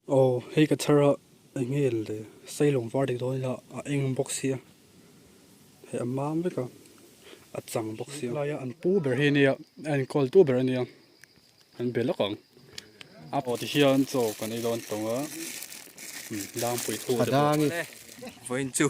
Aw hei ka chhar a eng nge le sailawng var dik dawn ila a eng bawk sia hei a mam vek a a chang bawk sia laia an pu ber hi ania a enkawl tu ber ania an be lawk ang a aw ti hian chaw kan ei dawn tawng a dangpui thu te pawh vawiin chu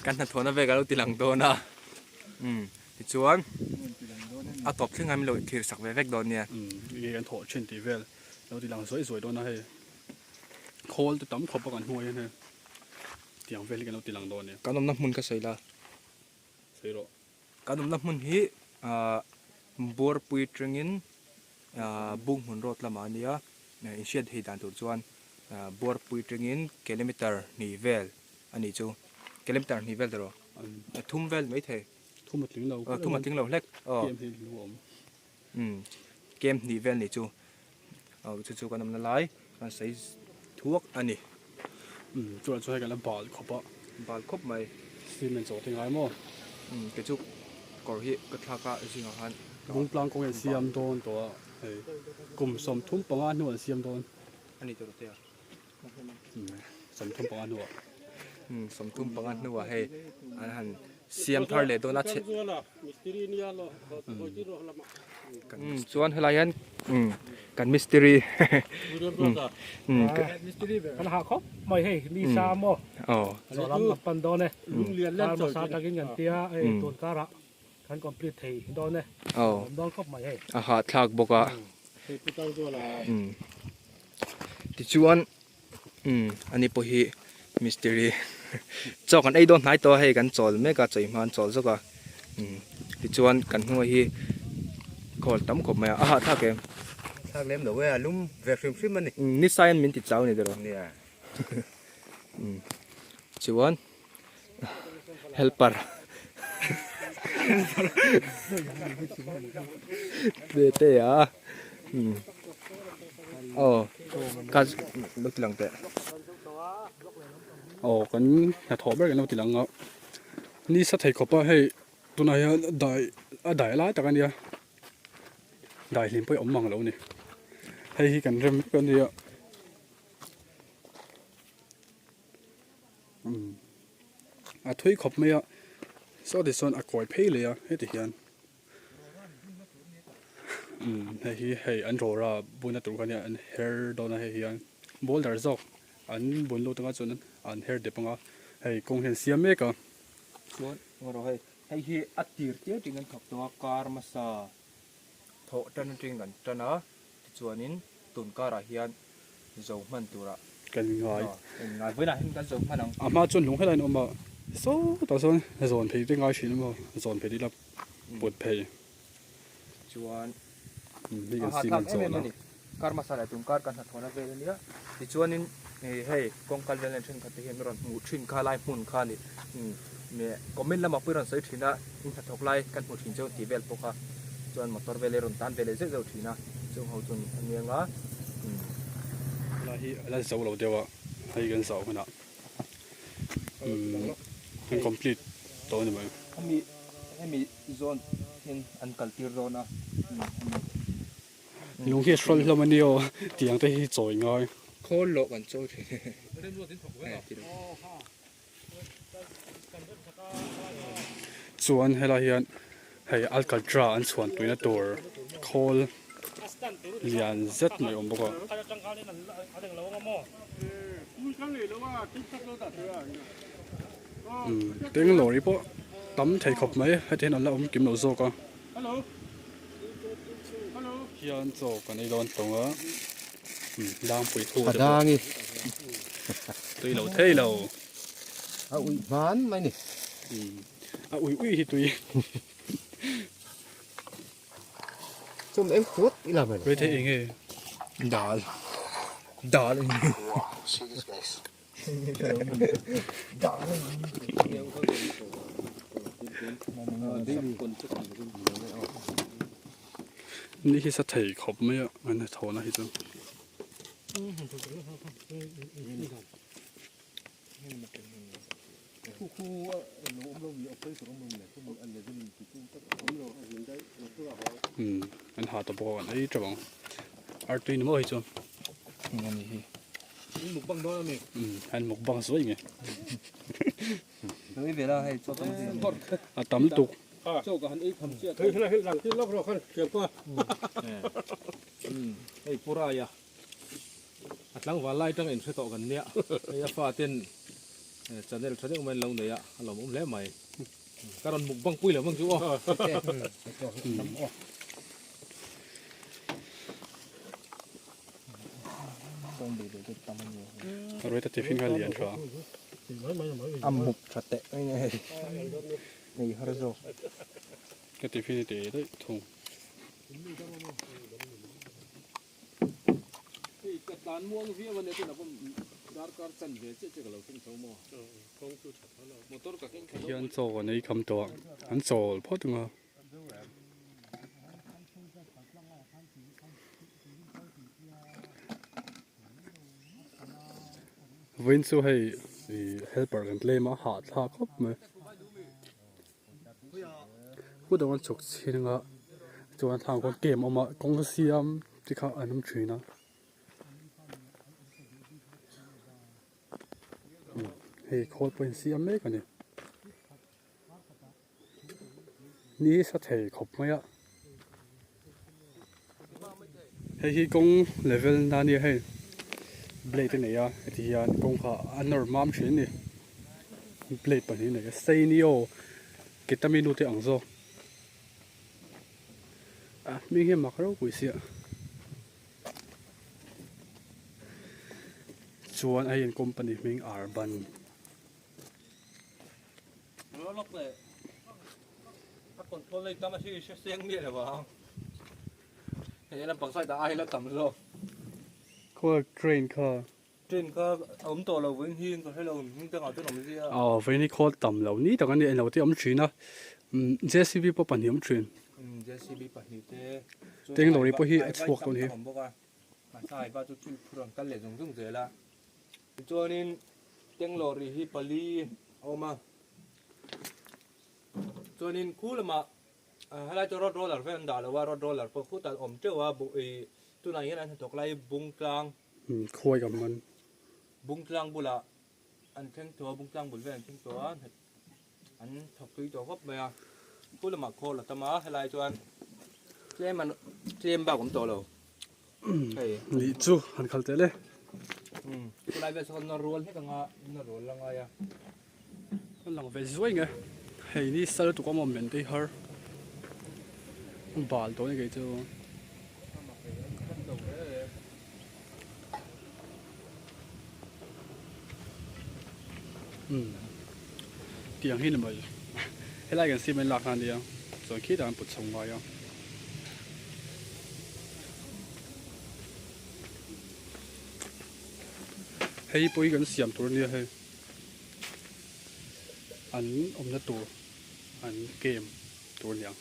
kan hnathawhna vel ka lo ti lang dawn a umm tichuan a tawp thleng a min lo thlir sak ve vek dawn nia nge kan thawh thin tih vel lo ti lang zuai zuai dawn a hei khawl te tam khawp a kan hmuh hian hei tiang vel hi kan lo ti lang dawn a nia. Kan awmna hmun ka sawi la. Sawi rawh. Kan awmna hmun hi ahh Buarpui tangin ahh Bunghmun road lamah a nia inhriat thei dan tur chuan ahh Buarpui tangin kilometer hnih vel a nih chu kilometer hnih vel tawh thum vel mai thei. Thum a tling lo. Thum a tling lo hlek. Aw. Kem hnih lu a awm. Umm kem hnih vel nih chu aw chu chu kan awmna lai kan sawi thuak a ni. Umm chutah chuan hei kan la bal khawp a. Bal khawp mai. Cement chaw te ngai maw? Umm kei chu kawr hi ka thlak a zingah khan. Bungtlang kawng hi an siam dawn tawh a hei kum 35 hnu an siam dawn. A ni tawh te a. 35 hnuah. Umm 35 hnuah hei an han siam thar leh dawn a chhe. Umm chuan helai hian umm kan mistiri umm umm kan ha khawp mai hei mi sa maw chaw lam kan pan dawn e kar hmasa takin kan tia hei tun karah kan complete thei dawn e awm dawn khawp mai hei. A hahthlak bawk a. Umm tichuan umm ani pawh hi mistiri chaw kan ei dawn hnai tawh a hei kan chawl mek a chawi hma an chawl zawk a umm tichuan kan hnungah hi khawl tam khawp mai a a hahthlak em. Thlak lem lo e a lum ve hrim hrim a ni. Umm ni sai an min ti chau ni tiraw. Nia. Umm chuan helper te te a umm aw ka lo ti lang teh. Aw kan hnathawh ber kan lo ti lang a ni sa thei khawp a hei tunah hian dai a dai lai tak a nia dai hlim pawh hi a awm mang lo a ni hei hi kan rem vek a nia. Umm a thui khawp mai a saw ti chuan a kawi phei leh a heti hian umm hei hi hei an rawra buna tur kha nia an her dawn a hei hian boulder zawk an bun lut anga chuan an her dep anga hei kawng hian siam mek a. Chuan rawh hei hei hi a tir tir tiin an thawk tawh a kar hmasa thawh tan atangin kan tan a tichuanin tun karah hian zo hman turah kan ngai. Kan ngai vawiinah hian kan zo hman ang. A hma chuan lung helaiin a awm a, sawtah chuan zawn phei te ngai thin emaw zawn phei ila put phei. Chuan hei kan cement zawn a. Kar hmasa leh tun kar kan hnathawhna vel ania tichuanin hei kawng kal vel nen thenkhat te hian rawn hmuh thin kha lai hmun kha ani comment lamah pawh i rawn sawi thin a in hnathawk lai kan hmu thin cheu tih vel pawh kha chuan motor vel hi rawn tan ve leh zeuh zeuh thin a chung ho chuan a niang a. Helai hi a la zo lo deuh a hei kan zau hunah kan complete tawh a ni mai. Hemi hemi zawn hian an kal tir dawn a. Lung hi a hrawl hlawm a ni aw tiang te hi chawi ngai. Khawl loh kan chawi thin. Chuan helai hian hei alcatra an chhuan tuina tur khawl lian zet mai awm bawk a. Teng lawri pawh tam thei khawp mai heti hian an la awm kim lo zawk a. Hian chaw kan ei dawn tawng a dangpui thu te pawh tui lo thei lo a ui hman mai ni a ui ui hi tui chum em khuat ila mai rei thei eng nge dal dal Ni hi sa thei khawp mai a an hnathawhna hi chu. An ha ta bawk a an ei teuh ang artui ni maw hi chu. mukbang dawn a mi? Umm an mukbang zuai nge. Lo ei ve la hei chaw tam si. A tam lutuk. Chaw ka han ei tham chiah tawh. Hei hei lang tir lawk rawh khan thiam pa. Hei Puraia a tlangval lai atanga inhre tawh kan nia. Hei a fa ten channel tha deuh mai an lo nei a, a lawmawm hle mai. Ka rawn mukbang pui lo mang chu aw. Ruaita tiffin kha lian tha. A muk tha teh mai nge hei. Nei har zawk. Ka tiffin hi teh daih thung. Hei ka tlan muang viau a nia chuan a pawm darkar chan ve chiah chiah ka lo thleng tho maw. Motor ka keng thla lo. Hian chaw an ei kham tawh a, an chawl phawt ang a. Vawiin chu hei ih helper kan tlem a hahthlak khawp mai hu dang an chhuk chhin anga chuan thlang khawn camp a awm a kawng siam te kha an awm thin a hei khawl pawh in siam mek a ni. Ni sa thei khawp mai a hei hi kawng level na ania hei blade a nei a heti hian kawng kha a nawr mam thin a ni blade pahnih a nei a sei ni aw ketaminu te ang zawk a hming hi a mak ropui sia chuan hei an company hming urban. Khaw train kha. Train kha a awm tawh lo vawiin hi ka hre lo hming te ngah chuan awm zia. Aw vawiin hi khawl tam lo ni tak a ni englo te a awm thin a JCB pawh pahnih a awm thin. JCB pahnih te. Teng lorry pawh hi a chhuak dawn hi. Hmasa va chu thil phur an kal leh zung zung zel a. Tichuanin teng lorry hi pali a awm a. Chuanin khu lamah helai chu road roller vel an dah lo a, road roller pawh khutah an awm teuh a, ih tunah hian an hnathawk lai bung tlang. Khuai ka man. Bung tlang bulah an thleng tawh a, bung tlang bul vel an thleng tawh a, an thawk tui tawh khawp mai a. Khu lamah khawl a tam a, helai chuan tlem an tlem bak awm tawh lo. Hei. Nih chu han khal tel e. Khulai vel sawn na rual hlek anga na rual la ngai a. Ka lang ve zuai nge. Hei ni sal tuk awm awm men te har. Bal tawh ni kei chu. Umm tiang hi ni mai. Helai kan cement lak na ania chuan khitah an put chho ngai a. Hei pawh hi kan siam tur ania hei an awmna tur an game tur aniang.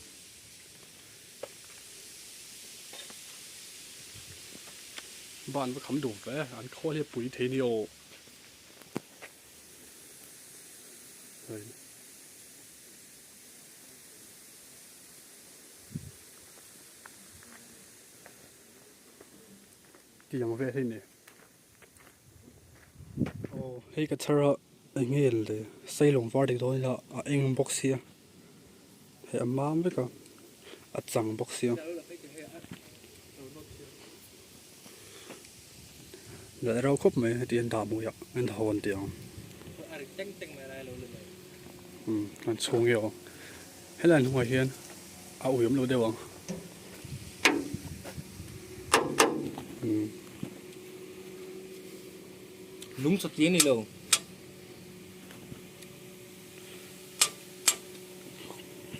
Ban va kham duh ve an khawl hi a pui thei nia aw. Tiang vel hi ni. Aw hei ka chhar a eng nge le sailawng var dik dawn ila a eng bawk sia hei a mam vek a a chang bawk sia leh rau khawp mai heti an dah hmuiah an hawn tih ang umm an chhung hi aw helai hnungah hian a ui awm lo deuh ang umm. Lung chawtli a ni lo.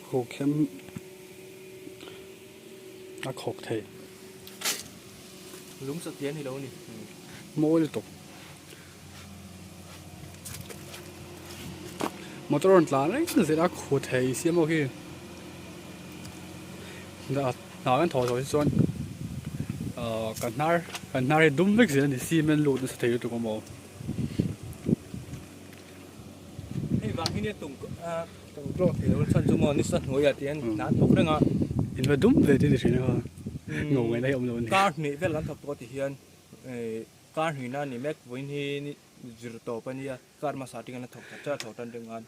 Khawk hian a khawk thei. Lung chawtli a ni lo a ni. Mawi lutuk. Motor rawn tlan reng zel a khu thei siam ho khi. Hna kan thawh zawh hi chuan ahh ka hnar ka hnar hi dum vek zel a ni cement lut nasa thei lutuk a maw. Hei vang hi nia tum tum tawk thei lo chhan chu maw nisa hnuaiah tih an hna an thawk reng a. In va dum ve tih ni thin a ngo ngaihna hi a awm lo a ni. Kar hnih vel an thawk tawh tih hian. Kar hnihna a ni mek vawiin hi ni zir tawp a nia kar hmasa aṭangin a thawk chat chat a thawh tan reng an.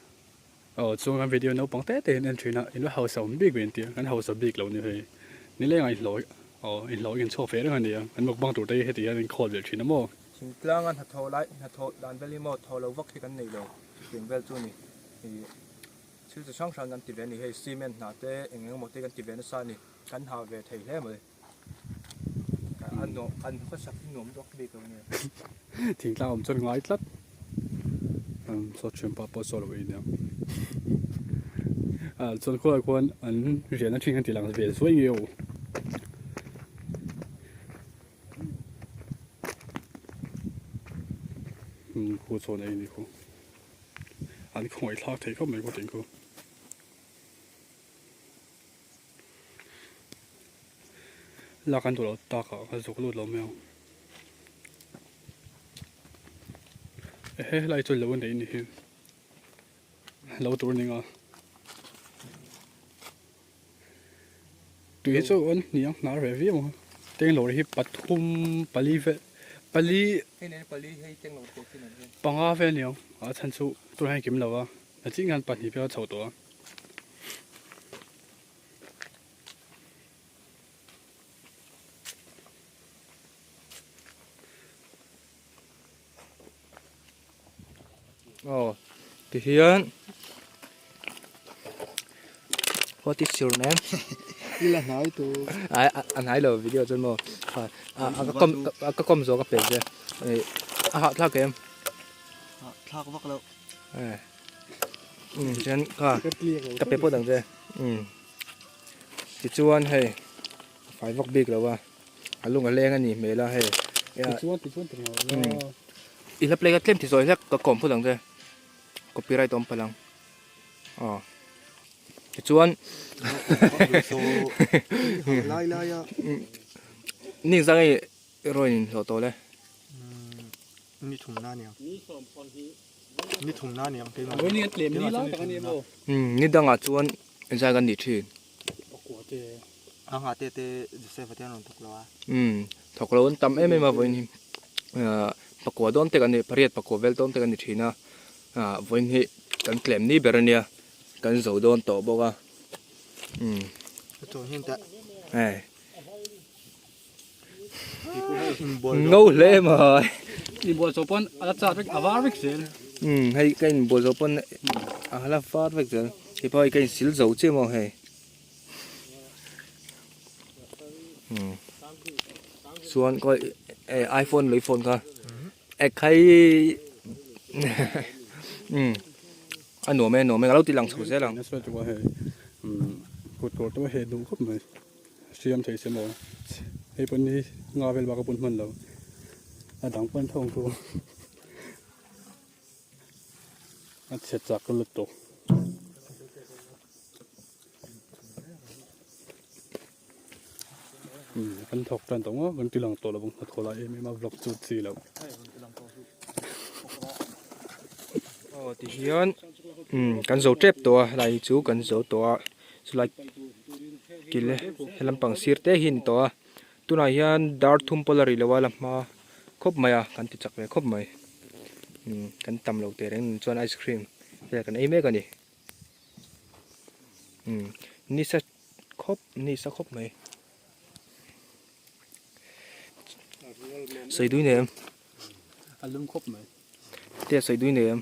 Aw chuan kan video naupang te te hian en thin a in la hausa awm bik ve tia kan hausa bik lo ni hei nileng a inhlawh aw inhlawh in chhuak ve reng a nia kan mukbang tur te hi heti hian in khawl ve thin a maw. Thingtlanga hnathawh lai hnathawh dan vel hi maw thaw lo vak hi kan nei lo chutiang vel chu a ni ih thil chi hrang hrang kan ti ve a ni hei cement hna te eng eng emaw te kan ti ve nasa a ni kan ha ve thei hle mai. A nuam an khawsak hi nuam zawk bik lo nia. Thingtlang awm chuan ngai tlat. Saw thianpa pawh saw lo ei nia. Chuan khuaah khuan an riahna thin kan tih lang ve zuai nge aw. Khu chuan ei ni khu. An khawngaih thlak thei khawp mai khaw ting khu. Lak an duh loh tak ah ka zuk lut lo mai ang ehe helai chu lo a neih ni hi lo tur a ni nga tui hi chu an hni ang hnar ve viau ang teng lawr hi pathum pali vel pali panga vel a ni ang a chhan chu tunah hian a kim lo a a ching hian pahnih vel a chho tawh a. Aw tihian what is your name ila hnai tu ai a hnai lo video chuan maw a ka kom ka kom zawk a pe che a hahthlak em hahthlak vak lo eh um chuan kha ka pe pawt ang che um tichuan hei a fai vak bik lo a a lung a leng a ni hmel a hei i hla play kha tlem ti zawi hlek ka kawm phut ang che copyright a awm palh ang aw tichuan ni zang hei rawn inhlawh tawh le. Ni thum na aniang. Ni thum na aniang keimah. Ni a tlem ni lai tak a ni maw? Ni dangah chuan zai kan ni thin. Pakua te. A ngah te te Joseph a te an rawn thawk lo a. Thawk lo an tam em em a vawiin hi pakua dawn te kan ni pariat pakua vel dawn te kan ni thin a vawiin hi kan tlem ni ber a nia kan zo dawn tawh bawk a. Chuan hian tah. Hei. Ngo hle mai. Inbual zawh pawn a la chat vek a var vek zel. Umm hei ka inbual zawh pawn a la var vek zel. Hei pawh hei ka insil zo chiah maw hei. Umm chuan khawi eh iphone lei phone kha ekhai umm a nuam e a nuam e ka lo ti lang chho zel ang. Umm kut tur te pawh hei duh khawp mai. Siam thei se maw? Hei pawn hi nga vel bak a pun hman lo. A dang pawn thawng chu a chhe chak lutuk. Umm kan thawk tan tawh ngawt kan ti lang tawh lo vang hnathawh lai em em a vlog chu chi loh. Aw tihian umm kan zo tep tawh a helai hi chu kan zo tawh a. Chulai kil he lampang sir te hi a ni tawh a tunah hian dar thum pawh la ri lo a la hma khawp mai a kan ti chak ve khawp mai umm kan tam lo teh reng chuan ice cream vel kan ei mek a ni umm nisa khawp nisa khawp mai sawi dui nei em a lum khawp mai te sawi dui nei em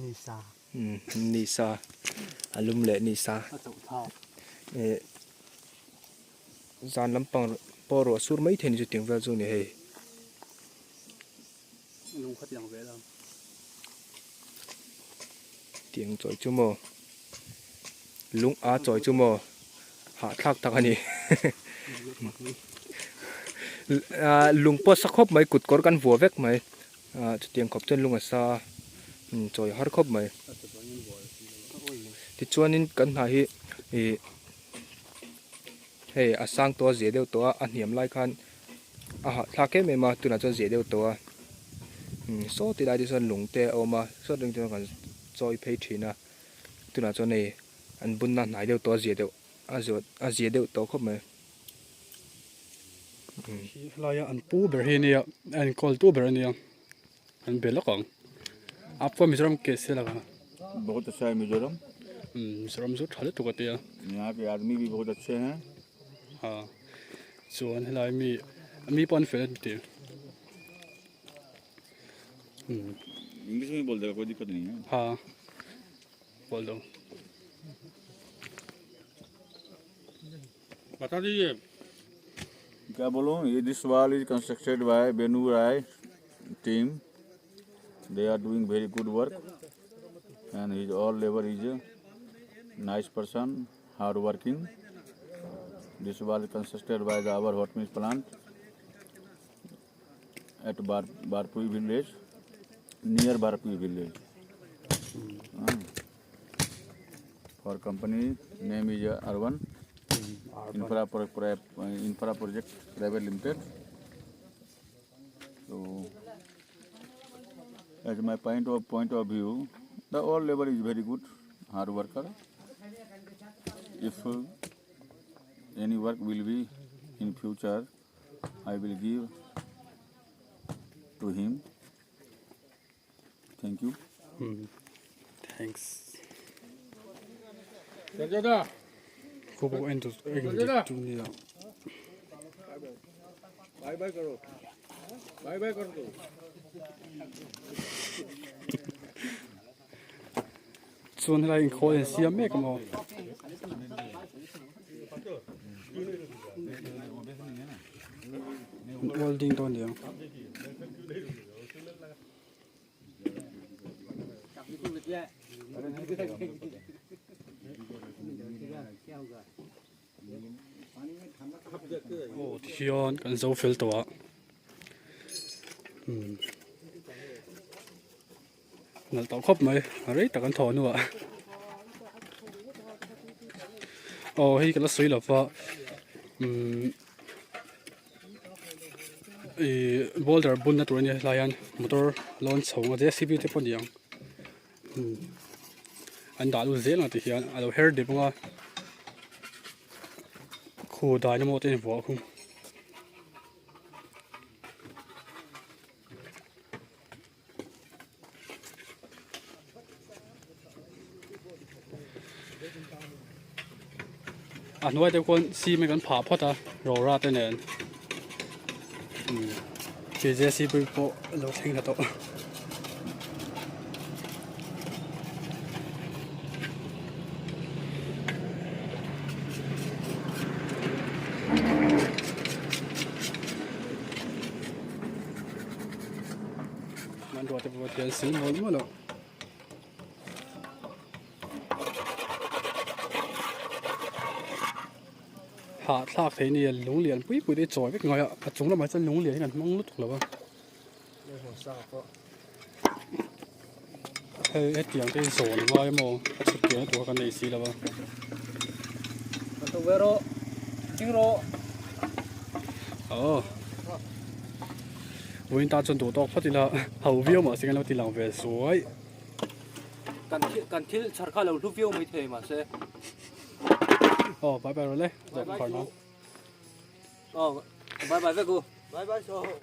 nisa. Umm nisa a lum leh nisa eh zan lampang pawh ruah sur mai thei ni chu tiang vel chu a ni hei. Tiang chawi chu maw lung a chawi chu maw hahthlak tak a ni ah lung pawh sa khawp mai kut kawr kan vuah vek mai. Ah chutiang khawp chuan lung a sa umm chawi har khawp mai tichuanin kan hna hi ih hei a sang tawh a zia deuh tawh a a hniam lai khan a hahthlak em em a tunah chuan zia deuh tawh a umm saw ti lai te chuan lung te a awm a saw atang chuan kan chawi phei thin a tunah chuan hei an bunna hnai deuh tawh a zia deuh a zawt a zia deuh tawh khawp mai. Helaia an pu ber hi ania a enkawl tu ber ania an be lawk ang a pawh Mizoram ke se la बहुत अच्छा है Mizoram Mizoram chu tha lutuk a tia यहाँ के आदमी भी बहुत अच्छे हैं ha chuan helai mi mi pawh an fel an ti English में बोल देगा कोई दिक्कत नहीं है ha बोल दो बता दीजिए क्या बोलूँ ये this wall is constructed by Benu Rai team they are doing very good work and his all labour is nice person hard working this wall constructed by the our hot mix plant at Barpui village near Barpui village for company name is Urban Infra Infra Project Private Limited. So as my point of view, the all labor is very good, hard worker. If any work will be in future, I will give to him. Thank you. Thanks. दादा Khu pawh en tu eng dik chu nia. Bye bye करो bye bye कर दो Chuan helai inkhawl in siam mek a maw. Welding dawn ni ang. Aw tihian kan zo fel tawh a umm nalh tawh khawp mai a rei tak an thawh hnuah aw hei ka la sawi lo va umm ih boulder bunna tur a nia helai hian motor lawn chho ang a JCB te pawh a ni ang. An dah lut zel ang ti hian a lo her dep ang a khu dynamo te a invuah khum. A hnuai te khuan cement kan phah phawt a rora te nen JCB pawh a lo thleng thla tawh. Hmanrua te pawh hian sil mawlh mawlh a. Hahthlak thei nia lung lian pui pui te hi chawi vek ngai a a chung lamah chuan lung lian hi kan hmang lutuk lo a hei hetiang te hi zawn a ngai maw a chhut pian na tur kha kan nei si lo a. Aw vawiin tan chuan duh tawk phawt ila ho viau mahse kan lo ti lang ve zuai. Kan thil kan thil chhar kha lo hlu viau mai thei mahse. Aw bye bye rawh le. Bye bye. Aw bye bye vek u. Bye bye so.